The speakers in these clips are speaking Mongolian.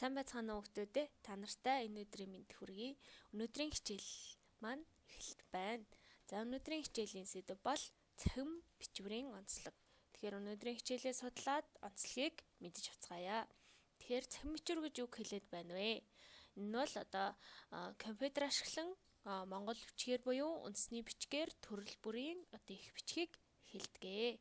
Сайн байцгаана уу хүмүүстээ. Та нартай энэ өдрийн мэнд хүргэе. Өнөөдрийн хичээл маань эхэлт байна. За өнөөдрийн хичээлийн сэдэв бол цахим бичвэрийн онцлог. Тэгэхээр өнөөдрийн хичээлээ судлаад онцлогийг мэдэж авцгаая. Тэгэхээр цахим бичвэр гэж юу хэлээд байна вэ? Энэ нь бол одоо компьютер ашиглан монгол бичгээр буюу үндэсний бичгээр төрөл бүрийн одоо их бичгийг хэлдэг.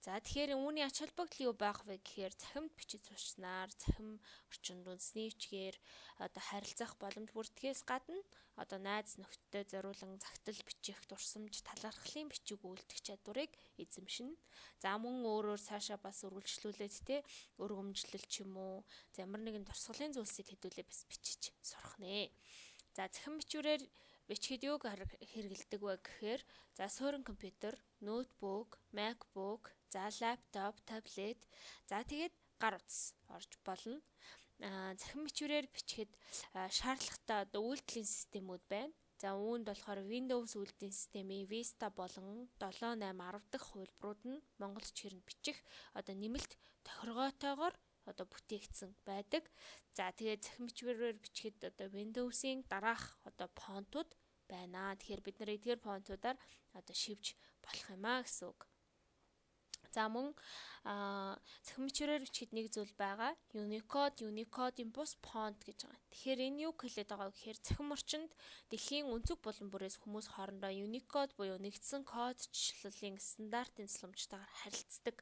За тэгэхээр үүний ач холбогдол юу байх вэ гэхээр цахимд бичиж сурчсанаар цахим орчинд үндэсний бичгээр одоо харилцах боломж бүрдэхээс гадна одоо найз нөхдөд зориулан загтал бичих, дурсамж, талархлын бичиг үйлдэх чадварыг эзэмшинэ. За мөн өөрөөр цаашаа бас үргэлжлүүлээд те өргөмжлөл ч юм уу ямар нэгэн дурсгалын зүйлсийг хэдүүлээ бас бичиж сурах нэ. За цахим бичвэрээр бичгээд юуг хэрэглэдэг вэ гэхээр за суурин компьютер, ноутбук, MacBook, за лаптоп, таблет, за тэгээд гар утас орж болно. Цахим бичвэрээр бичихэд шаардлагатай одоо үйлдэлийн системүүд байна. За үүнд болохоор Windows үйлдэлийн системийн Vista болон 7, 8, 10 дахь хувилбарууд нь монгол бичгээр нь бичих одоо нэмэлт тохиргоотойгоор одоо бүтээгдсэн байдаг. За тэгээд цахим бичвэрээр бичихэд одоо Windows-ийн дараах одоо фонтууд байна. Тэгэхээр бид нар эдгээр фонтуудаар одоо шивж болох юм а гэсэн үг. За мөн цахим бичвэрээр бичихэд нэг зүйл байгаа. Unicode, Unicode-ийн бус фонт гэж байгаа. Тэгэхээр энэ юу хэлээд байгаа вэ гэхээр цахим орчинд дэлхийн өнцөг булан бүрээс хүмүүс хоорондоо Unicode буюу нэгдсэн кодчлалын стандартын тусламжтайгаар харилцдаг.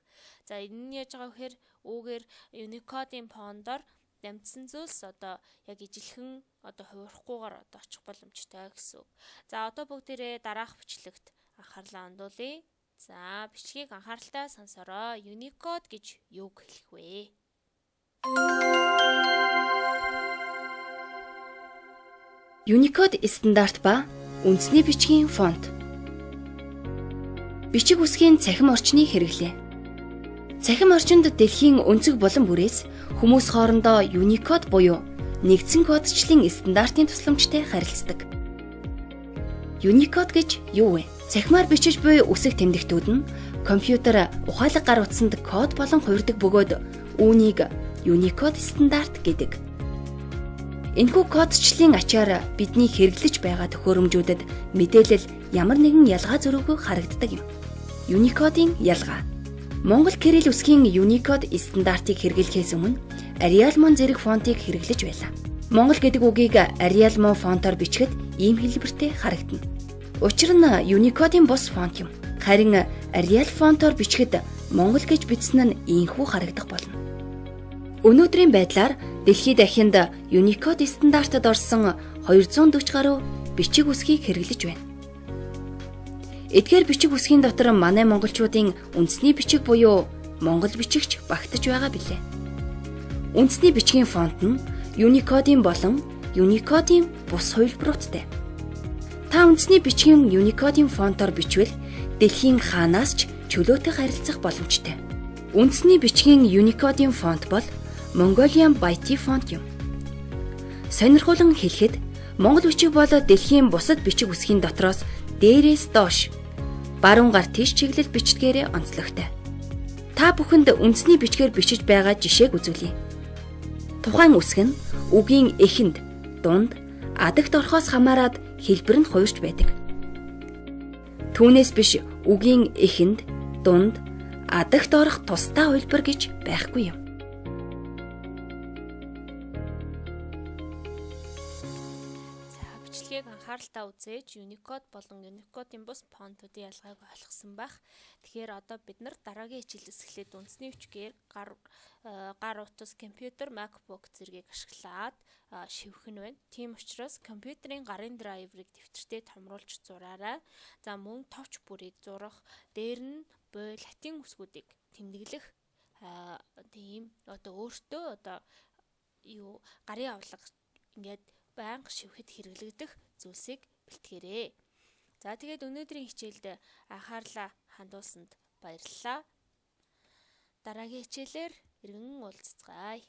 За энэ нь яаж байгаа вэ гэхээр үүгээр Unicode-ийн фонтоор дамжсан зүйлс одоо яг ижилхэн одоо хувирахгүйгээр одоо очих боломжтой гэсэн үг. За одоо бүгдээрээ дараах бичлэгт анхаарлаа хандуулъя. За бичлэгийг анхааралтай сонсороо. Unicode гэж юуг хэлэх вэ? Unicode стандарт ба үндэсний бичгийн фонт. Бичиг үсгийн цахим орчны хэрэглээ. Цахим орчинд дэлхийн өнцөг булан бүрээс хүмүүс хоорондоо Unicode буюу нэгдсэн кодчлалын стандартын тусламжтай харилцдаг. Unicode гэж юу вэ? Цахимаар бичиж буй үсэг тэмдэгтүүд нь компьютер ухаалаг гар утсанд код болон хувирдаг бөгөөд үүнийг Unicode стандарт гэдэг. Энэхүү кодчлалын ачаар бидний хэрэглэж байгаа төхөөрөмжүүдэд мэдээлэл ямар нэгэн ялгаа зөрүүгүй харагддаг юм. Unicode-ийн ялгаа. Монгол кирилл үсгийн Unicode стандартыг хэрэглэхээс өмнө Arial Mon зэрэг фонтыг хэрэглэж байлаа. Монгол гэдэг үгийг Arial Mon фонтоор бичихэд ийм хэлбэртэй харагдана. Учир нь Unicode-ийн бус фонт юм. Харин Arial фонтоор бичихэд Монгол гэж бичсэн нь ийнхүү харагдах болно. Өнөөдрийн байдлаар дэлхийд дахинд Unicode стандартад орсон 240 гаруй бичиг үсгийг хэрэглэж байна. Эдгээр бичиг үсгийн дотор манай монголчуудын үндэсний бичиг буюу монгол бичигч багтаж байгаа билээ. Үндэсний бичгийн фонт нь Unicode-ийн болон Unicode-ийн бус хувилбаруудтай. Та үндэсний бичгийн Unicode-ийн фонтоор бичвэл дэлхийн хаанаас ч чөлөөтэй харилцах боломжтой. Үндэсний бичгийн Unicode-ийн фонт бол Mongolian Byte фонт юм. Сонирхолтой хэлэхэд монгол бичиг бол дэлхийн бусад бичиг үсгийн дотроос дээрээс доош баруун гар тийш чиглэл бичдгээрээ онцлогтой. Та бүхэнд үндэсний бичгээр бичиж байгаа жишээг үзүүлье. Тухайн үсэг нь үгийн эхэнд, дунд, адагт орохоос хамаарат хэлбэр нь хувирч байдаг. Түүнээс биш үгийн эхэнд, дунд, адагт орох тусдаа хувилбар гэж байхгүй юм. За бичлэгийг анхааралтай үзээж Unicode болон Unicode-ийн бус фонтуудын ялгааг ойлгосон байх. Тэгэхээр одоо бид нар дараагийн хичээлээс эхлээд үндэсний бичгээр гар утас, компьютер, MacBook зэргийг ашиглаад шивэх нь байна. Тийм учраас компьютерийн гарын драйверыг дэвтэртээ томруулж зураарай. За мөн товч бүрийг зурах, дээр нь буй латин үсгүүдийг тэмдэглэх тийм одоо өөртөө одоо юу гарын авлага ингээд байнга шивэхэд хэрэглэгдэх зүйлсийг бэлтгээрэй. За тэгээд өнөөдрийн хичээлд анхаарлаа хандуулсанд баярлалаа. Дараагийн хичээлээр эргэн уулзацгаая.